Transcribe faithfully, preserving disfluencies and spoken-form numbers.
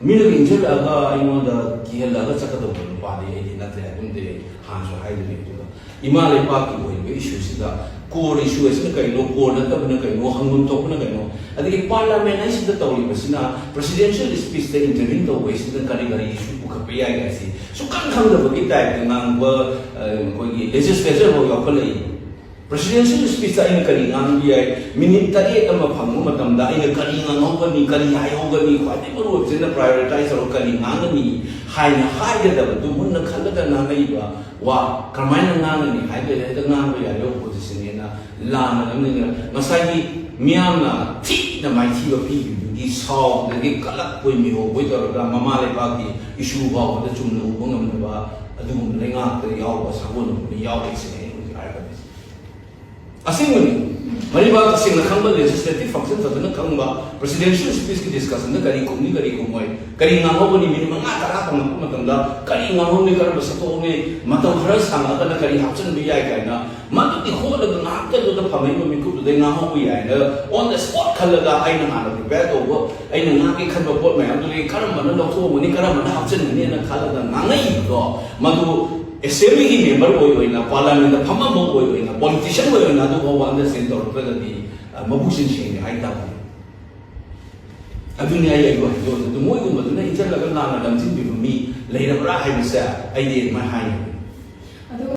ꯃꯤꯅ ꯏꯟꯁꯤꯜꯂꯛꯑꯒ ꯑꯩꯉꯣꯟꯗ ꯀꯤꯍꯜꯂꯒ ꯆꯠꯀꯗꯧꯕ ꯅꯨꯄꯥꯗꯤ ꯑꯩꯗꯤ ꯅꯠꯇ꯭ꯔꯦ꯫ ꯑꯗꯨꯝꯗꯤ ꯑꯩ ꯍꯥꯟꯅꯁꯨ ꯍꯥꯏꯗꯨꯅꯤ꯫ ꯑꯗꯨꯒ ꯏꯃꯥ ꯂꯩꯄꯥꯛꯀꯤ ꯑꯣꯏꯔꯤꯕ ꯏꯁꯨꯁꯤꯗ core issue ꯑꯁꯤꯅ ꯀꯔꯤꯅꯣ, core ꯅꯠꯇꯕꯅ ꯀꯔꯤꯅꯣ, ꯍꯪꯐꯝ ꯊꯣꯛꯄꯅ ꯀꯔꯤꯅꯣ, ꯑꯗꯒꯤ parliament ꯍꯥꯏꯁꯤꯗ ꯇꯧꯔꯤꯕꯁꯤꯅ presidential speech ꯇ intervene ꯇꯧꯕ ꯍꯥꯏꯁꯤꯅ ꯀꯔꯤ ꯀꯔꯤ issue ꯄꯨꯈꯠꯄ ꯌꯥꯏ ꯍꯥꯏꯁꯤ ꯁꯨꯛꯈꯪ ꯈꯪꯗꯕꯒꯤ type ꯇ ꯉꯥꯡꯕ, ꯑ, ꯑꯩꯈꯣꯏꯒꯤ legislature ꯐꯥꯎ ꯌꯥꯎꯈꯠꯂꯛꯏ꯫ Presidential speech ꯇ ꯑꯩꯅ ꯀꯔꯤ ꯉꯥꯡꯕ ꯌꯥꯏ? ꯃꯤꯅꯤꯠ ꯇꯔꯦꯠ ꯑꯃ ꯐꯪꯕ ꯃꯇꯝꯗ ꯑꯩꯅ ꯀꯔꯤ ꯉꯥꯡꯍꯧꯒꯅꯤ, ꯀꯔꯤ ꯍꯥꯏꯍꯧꯒꯅꯤ? ꯈ꯭ꯋꯥꯏꯗꯒꯤ ꯃꯔꯨꯑꯣꯏꯕꯁꯤꯅ prioritize ꯇꯧꯔꯒ ꯀꯔꯤ ꯉꯥꯡꯒꯅꯤ ꯍꯥꯏꯅ ꯍꯥꯏꯒꯗꯕꯗꯨ ꯃꯨꯟꯅ ꯈꯜꯂꯒ ꯉꯥꯡꯉꯛꯏꯕ ꯋꯥ ꯀꯔꯝꯍꯥꯏꯅ ꯉꯥꯡꯒꯅꯤ ꯍꯥꯏꯕꯗ ꯍꯦꯛꯇ ꯉꯥꯡꯕ ꯌꯥꯏ꯫ Opposition ꯅꯦꯅ ꯂꯥꯟꯅ ꯂꯝꯖꯤꯡꯗꯅ ꯉꯁꯥꯏꯒꯤ ꯃꯤꯌꯥꯝꯅ ꯊꯤꯅ ꯃꯥꯏꯊꯤꯕ ꯄꯤꯈꯤꯕꯗꯨꯒꯤ ꯁꯥꯎꯕꯗꯒꯤ ꯀꯂꯛꯄꯣꯏ ꯃꯤꯍꯧꯕꯣꯏ ꯇꯧꯔꯒ ꯃꯃꯥ ꯂꯩꯕꯥꯛꯀꯤ issue ꯐꯥꯎꯕꯗ ꯆꯨꯝꯅ ꯎꯕ ꯉꯝꯗꯕ ꯑꯗꯨꯒꯨꯝꯕ ꯂꯩꯉꯥꯛꯇ ꯌꯥꯎꯕ ꯁꯥꯒꯣꯟꯅꯕ ꯌꯥꯎꯔꯛꯏꯁꯤꯅꯦ ꯑꯩꯅ ꯍꯧꯖꯤꯛ ꯍꯥꯏꯔꯒꯗꯤ꯫ ꯑꯁꯦꯡꯕꯅꯤ꯫ ꯃꯔꯤꯕꯥꯛ ꯇꯁꯦꯡꯅ ꯈꯪꯕ, legislative function ꯐꯖꯅ ꯈꯪꯕ, presidential speech ꯀꯤ discussion ꯗ ꯀꯔꯤ ꯈꯨꯝꯅꯤ, ꯀꯔꯤ ꯈꯨꯝꯃꯣꯏ, ꯀꯔꯤ ꯉꯥꯡꯍꯧꯒꯅꯤ, ꯃꯤꯅꯤꯠ ꯃꯉꯥ ꯇꯔꯥ ꯐꯪꯂꯛꯄ ꯃꯇꯝꯗ ꯀꯔꯤ ꯉꯥꯡꯍꯧꯅꯤ, ꯀꯔꯝꯕ ꯁꯛꯇꯣꯛꯅꯤ, ꯃꯇꯝ ꯈꯔ ꯁꯥꯡꯂꯛꯑꯒꯅ ꯀꯔꯤ ꯍꯥꯞꯆꯤꯟꯕ ꯌꯥꯏ ꯀꯥꯏꯅ ꯃꯗꯨꯒꯤ ꯍꯣꯠꯂꯒ ꯉꯥꯏꯍꯥꯛꯇꯪꯗꯨꯗ ꯐꯝꯃꯛꯏꯕ ꯃꯤꯀꯨꯞꯇꯨꯗꯩ ꯉꯥꯡꯍꯧꯕ ꯌꯥꯏꯅ on the spot ꯈꯜꯂꯒ ꯑꯩꯅ ꯍꯥꯟꯅ prepare ꯇꯧꯕ, ꯑꯩꯅ ꯉꯥꯡꯒꯦ ꯈꯟꯕ ꯄꯣꯠ ꯃꯌꯥꯝꯗꯨꯗꯒꯤ ꯀꯔꯝꯕꯅ ꯂꯧꯊꯣꯛꯑꯝꯒꯅꯤ, ꯀꯔꯝꯕꯅ ꯍꯥꯞꯆꯤꯟꯒꯅꯤꯅ ꯈꯜꯂꯒ ꯉꯥꯡꯉꯛꯏꯕꯗꯣ, ꯃꯗꯨ assembly ꯒꯤ member ꯑꯣꯏ ꯑꯣꯏꯅ, parliament ꯇ ꯐꯝꯃꯝꯕ ꯑꯣꯏ ꯑꯣꯏꯅ, politician ꯑꯣꯏ ꯑꯣꯏꯅ ꯑꯗꯨ ꯐꯥꯎꯕ understand ꯇꯧꯔꯛꯇ꯭ꯔꯒꯗꯤ, ꯑ, ꯃꯕꯨꯛꯁꯤꯡ ꯁꯦꯡꯗꯦ ꯍꯥꯏꯇꯥꯕꯅꯤ꯫ ꯑꯗꯨꯅꯤ ꯑꯩ ꯑꯩꯕꯨ ꯍꯥꯏꯗꯣꯛꯑꯁꯦ꯫ ꯑꯗꯨ ꯃꯣꯏꯒꯨꯝꯕꯗꯨꯅ ꯏꯟꯁꯤꯜꯂꯒ ꯂꯥꯟꯅ ꯂꯝꯖꯤꯡꯕꯤꯕ ꯃꯤ ꯂꯩꯔꯕ꯭ꯔꯥ ꯍꯥꯏꯕꯁꯦ ꯑꯩꯗꯤ ꯑꯗꯨꯃꯥꯏꯅ ꯍꯥꯏꯅꯤꯡꯉꯤ꯫